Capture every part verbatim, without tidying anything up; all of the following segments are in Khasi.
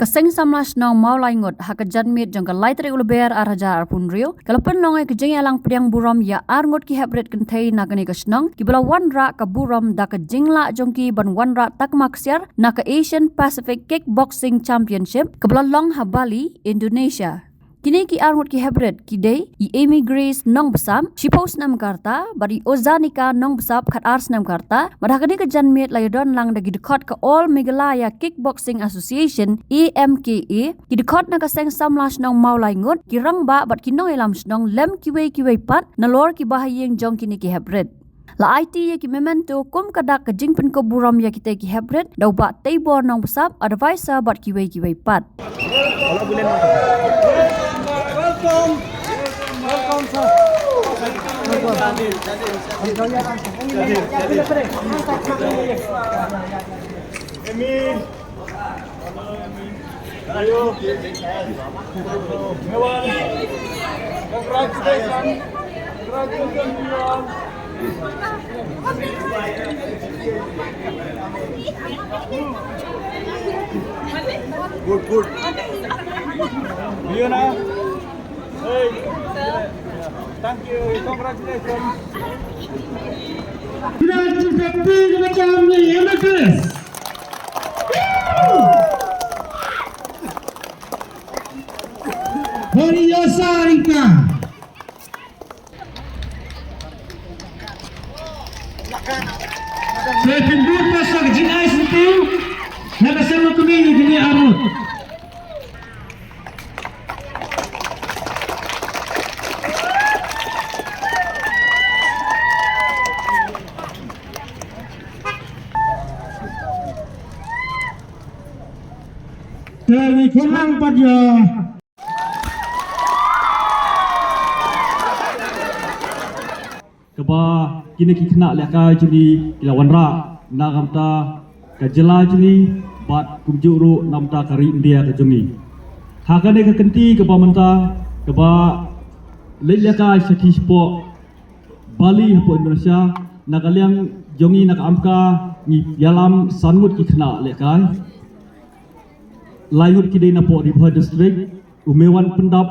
Seng samla shnong Mawlaingut ha ka janmiet jong ka lai tarik u Lber ar hajar arphew hynriew ka la pynlong ïa ka jingïalang pdiang burom ïa arngut ki heprit kynthei na kane ka shnong kiba la wanrah ka burom da ka jinglah jong ki ban wanrah takma ksiar na ka Asian Pacific Kickboxing Championship kaba la long ha Bali, Indonesia. Kine ki arngut ki heprit ki dei i Amy Grace Nongbsap, shiphew snem ka rta, bad i Ozanika Nongbsap, khatar snem ka rta. Bad ha kane ka janmiet la ïadon lang da ki dkhot ka All Meghalaya Kickboxing Association, A M K A, ki dkhot na ka seng samla shnong Mawlaingut, ki rangbah bad ki nongïalam shnong lem kiwei kiwei pat nalor ki bahaïing jong kine ki heprit. La aiti ïa ki memento kum ka dak ka jingpynkup burom ïa kitei ki heprit da u Bah Teibor Nongbsap, advisor bad kiwei kiwei pat. Ayo. Congratulations. Congratulations to you all. Good, good. Fiona. Hey. Thank you. Congratulations. Congratulations. Hori Yosa Ringka. Sa pynbud pas ka jingai senti na ka seng kmie ïa kine arngut. Te ngi khot lang pat ïa kaba kine ki khynnah lehkai jong ngi ki la wanrah na ka bynta ka jylla jong ngi bad kumjuh ruh na ka bynta ka ri India ka jong ngi. Ha kane ka kynti kaba mynta kaba leit lehkai sha ki shapoh Bali hapoh Indonesia, na ka liang jong ngi na ka AMCA ngi ïalam san ngut ki khynnah lehkai. Lai ngut ki dei napoh Ri Bhoi District, u Mewan Pyndap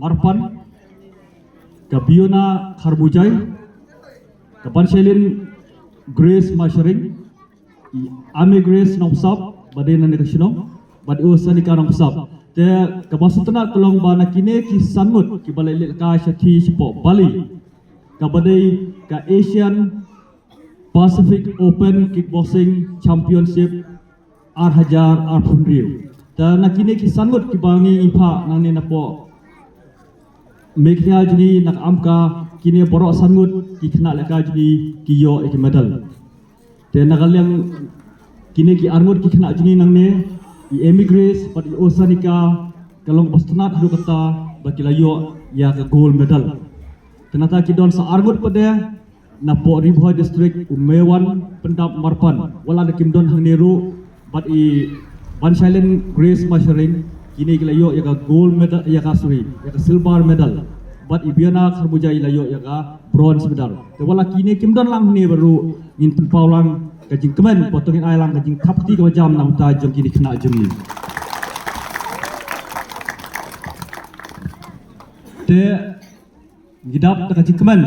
Marpan, ka Biona Kharbujai, ka Banshailin Grace Masharing, i Ame Grace Nongbsap ba dei na kane ka shnong, bad i Osanika Nongbsap. Te kaba sngewtynnat ka long ba na kine ki san ngut kiba la leit lehkai sha ki shapoh Bali, kaba dei ka Asian Pacific Open Kickboxing Championship ar hajar arphew hynriew. Te na kine ki san ngut kiba ngi ngi phah nangne napoh Meghalaya jong ngi na ka AMCA, kine baroh san ngut ki khynnah lehkai jong ngi ki ïoh ïa ki medal. Te na ka liang kine ki arngut ki khynnah jong ngi nangne, i Amy Grace bad i Osanika, ka long ba sngewtynnat haduh katta ba ki la ïoh ïa ka gold medal. Te nangta ki don sa arngut pat de napoh Ri Bhoi District, u Mewan Pyndap Marpan, wat la da kim don hangne ruh, bad i Banshailin Grace Masharing, kine ki la ïoh ïa ka gold medal, ïa ka, sorry, ïa ka silver medal. Bad i Biona Kharbujai la ïoh ïa ka bronze medal. Te wat la kine kim don lang hangne bad ruh ngin pynpaw lang ka jingkmen, bad to ngin ai lang ka jingthap kti kaba jam na ka bynta jong kine ki khynnah jong ngi. Te ngi dap da ka jingkmen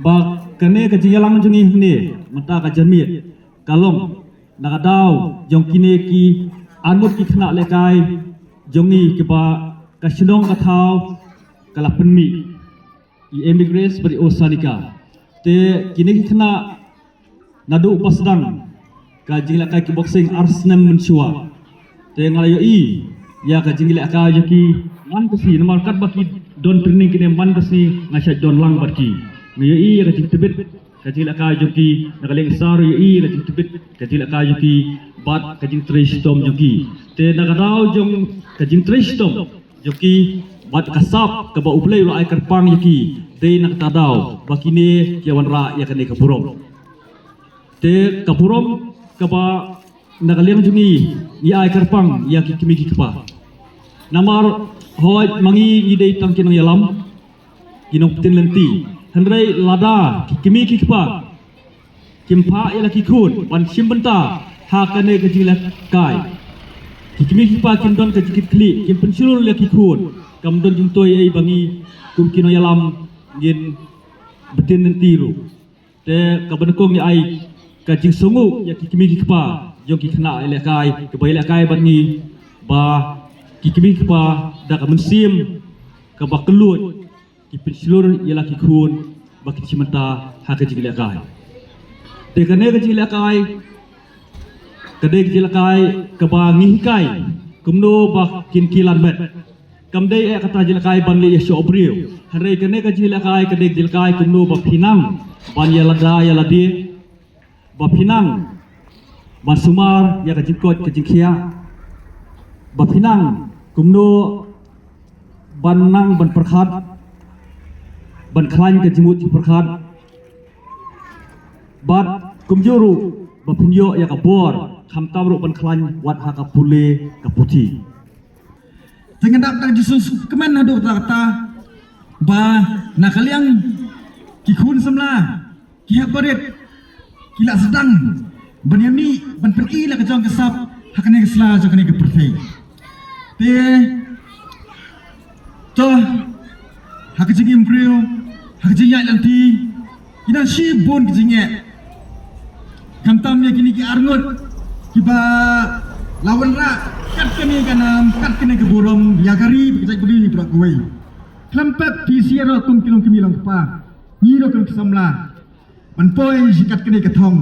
ba kane ka jingïalang jong ngi hangne mynta ka janmiet ka long na ka daw jong kine ki arngut ki khynnah lehkai jong ngi kiba ka shnong ka thaw ka la pynmih, i Amy Grace bad i Osanika. Te kine ki khynnah naduh ba sdang ka jinglehkai kickboxing ar snem mynshuwa. Te nga la ïohi ïa ka jinglehkai jong ki man ka sngi, namar katba ki don training kine man ka sngi nga shait don lang bad ki. Nga ïohi ïa ka jingtbit ka jinglehkai jong ki, na ka liang i Sar ïohi ïa ka jingtbit ka jinglehkai jong ki bad ka jingtrei shitom jong ki. Te na ka daw jong ka jingtrei shitom jong ki bad ka sap kaba U Blei u la ai kyrpang ïa ki, dei na kata daw ba kine ki wanrah ïa kane ka burom. Te ka burom kaba na ka liang jong ngi ngi ai kyrpang ïa ki kmie ki kpa. Namar hooid ma ngi ngi dei tang ki nongïalam, ki nongpyntip lynti, hynrei lada ki kmie ki kpa kim phah ïa la ki khun ban shim bynta ha kane ka jinglehkai, Ki kmie ki kpa kim don ka jingkitkhlieh, kim pynshlur ïa ki khun. Kam don jingmyntoi ei ba ngi kum ki nongïalam ngin btin lynti ruh. Te kaba nyngkong ngi ai ka jingsngewnguh ïa ki kmie ki kpa jong ki khynnah ïalehkai kiba ïalehkai bad ngi, ba ki kmie ki kpa da ka mynsiem kaba kylluid ki pynshlur ïa la ki khun ba kin shim bynta ha ka jingïalehkai. Te kane ka jingïalehkai ka dei ka jingïalehkai kaba ngi hikai kumno ba kin kilan met. Kam dei eh kata jingïalehkai ban leh ïa shoh briew. Hynrei kane ka jingïalehkai ka dei ka jingïalehkai kumno ba phi nang ban ïalada ïalade, ba phi nang ban sumar ïa ka jingkoit ka jingkhiah, ba phi nang kumno ban nang ban pyrkhat, ban khlaiñ ka jingmut jingpyrkhat, bad kumjuh ruh ba phin ïoh ïa ka bor, khamtam ruh ban khlaiñ wat ha ka pule ka puthi. Te ngan dap da ka jingsngewkmen haduh katta katta ba na ka liang ki khun samla ki hep barit ki la sdang ban ïa mih ban pyni la ka jong ka sap ha kane ka sla jong kane ka pyrthei. Te to ha ka jingim briew, ha ka jingïaid lynti, ki don shibun ki jingeh. Khamtam ïa kine ki arngut kiba la wanrah kat kane ka nam, kat kane ka burom ïa ka ri bad ka jaitbynriew baroh kawei. Khlem pep phi sngewthuh kum ki long kmie long kpa, ngi ruh kum ki samla ban poi sha kat kane ka thong,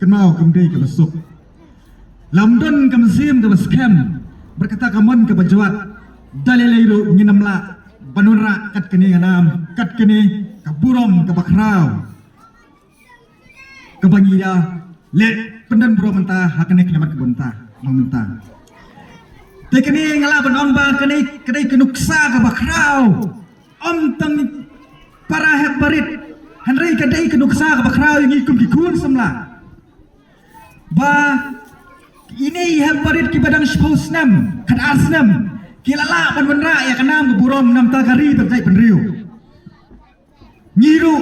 kynmaw kam dei kaba suk. Lada ym don ka mynsiem kaba skhem bad kata ka mon kaba jwat, da lei lei ruh ngin ym lah ban wanrah kat kane ka nam, kat kane ka burom kaba khraw kaba ngi ïa leh pyndon burom mynta ha kane ka khyllipmat kaba mynta, ba mynta. Te kane nga lah ban ong ba kane ka dei ka nuksa kaba khraw, ym tang para hep barit, hynrei ka dei ka nuksa kaba khraw ïa ngi kum ki khun samla. Ba ine i hep barit kiba dang shiphew snem, khatar snem, ki la lah ban wanrah ïa ka nam ka burom namar ka ri bad ka jaitbynriew. Ngi ruh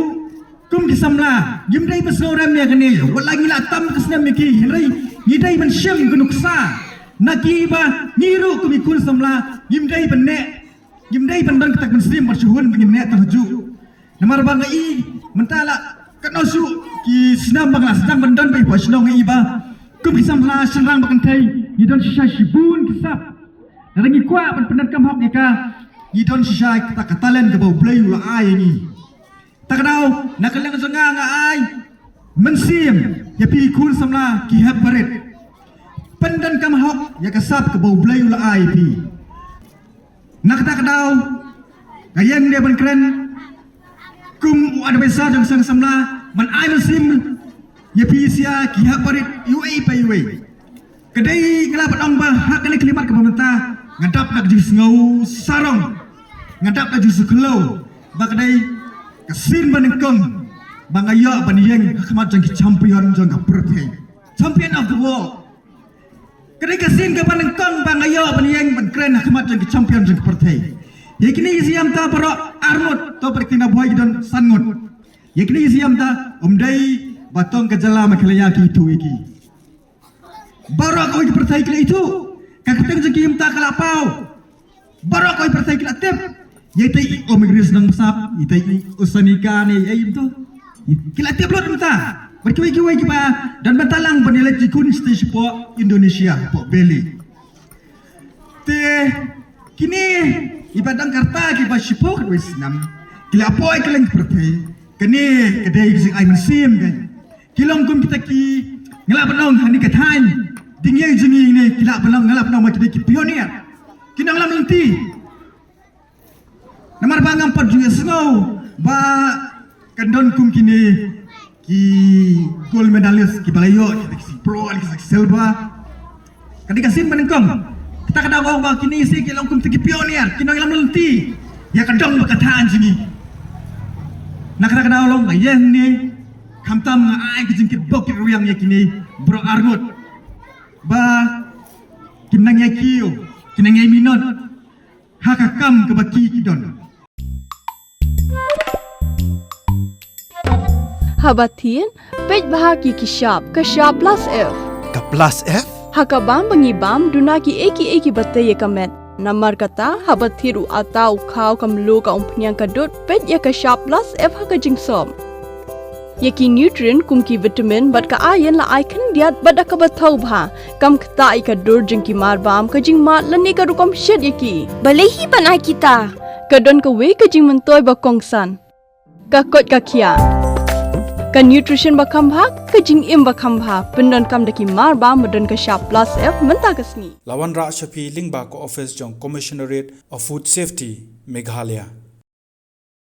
kum ki samla ngim dei ban sngewrem ïa kane, wat la ngi la tam ka snem ïa ki, hynrei ngi dei ban shim ka nuksa na ki ba ngi ruh kum ki khun samla ngim dei ban neh, ngim dei ban don kata ka mynsiem ban shu hun ba ngin neh tang hajuh. Namar ba nga i mynta la katno shuh ki snem ba nga la sdang ban don ba i poi shnong, nga i ba kum ki samla shynrang bad kynthei ngi don shisha shibun ki sap. Lada ngi kwah ban pyndonkam hok ïa ka, ngi don shisha kata ka talent kaba U Blei u la ai ïa ngi. Ta ka daw na ka liang jong nga, nga ai mynsiem ïa phi khun samla ki hep barit, pyndonkam hok ïa ka sap kaba U Blei u la ai ïa phi. Na kata ka daw nga ïeng ne ban kren kum u advisor jong seng samla ban ai mynsiem ïa phi sha ki hep barit iwei pa iwei. Ka dei nga lah ban ong ba ha kane ka khyllipmat kaba mynta nga dap da ka jingsngew sarong, nga dap da ka jingsngew khlem ba ka dei ka sien ba nyngkong ba nga ïoh ban ïeng ha khmat jong ki champion jong ka pyrthei, champion of the world. Ka dei ka sien kaba nyngkong ba nga ïoh ban ïeng ban kren ha khmat jong ki champion jong ka pyrthei. Ïa kine ki siem ta baroh arngut, to pyrthei na bhoi ki don san ngut. Ïa kine ki siem ta ym dei ba tang ka jylla Meghalaya ki ithuh ïa ki. Baroh kawei ka pyrthei ki la ithuh, ka kyrteng jong ki mynta ka la paw. Baroh kawei ka pyrthei ki la tip. Ïa ita i Omigris Nongsap, ita i Usanika ne ei mynta. Ki la tip lut mynta. Bad kiwei kiwei kiba don bynta lang ban ïaleit ki khun stage hapoh Indonesia, hapoh Bali. Te kine iba dang ka rta kiba shiphew khatwei snem ki la poi kylleng ka pyrthei. Kane ka dei ka jingai mynsiem ka. Ki long kum kita ki, nga lah ban ong ha kane ka thaiñ Dingïei jong ngi ne, ki lah ban ong, nga lah ban ong ba ki dei ki pioneer, ki nongïalam lynti. Namar ba ngam pat ju ïohsngew ba kan don kum kine ki gold medalist kiba la ïoh kita ki bronze, kita ki silver. Ka dei ka sien ba nyngkong. Kata ka daw nga ong ba kine sien ki long kum kita ki pioneer, ki nongïalam lynti ïa ka dong bad ka thaiñ jong ngi. Na kata ka daw long nga ïeng ne, khamtam nga ai ka jingkitbok kitrwiang ïa kine baroh arngut ba kin nang ïai kiew, kin nang ïai minot ha ka kam kaba ki ki don. Haba thied, peit bha ki ki shap, ka shap plus F. Ka plus F Ha ka bam ba ngi bam, duna kiei kiei kiba tei ïa ka met. Namar kata, haba thied u atta, u khaw, ka mluh, ka umphniang, ka dud, peit ïa ka Shap Plus F ha ka jingsop. Ïa ki nutrient kum ki vitamin bad ka iron la ai khyndiat bad da kaba thaw bha. Kam ktah ïa ka dur jong ki mar bam, ka jingmad lane ka rukom shet ïa ki. Balei hi ban ai kita? Ka don kawei ka jingmyntoi ba kongsan. Ka koit ka khiah. Ka nutrition ba kham bha, ka jingim ba kham bha. Pyndonkam da ki mar bam ba don ka Shap Plus F mynta ka sngi. La wanrah sha phi lyngba ka office jong Commissionerate of Food Safety, Meghalaya.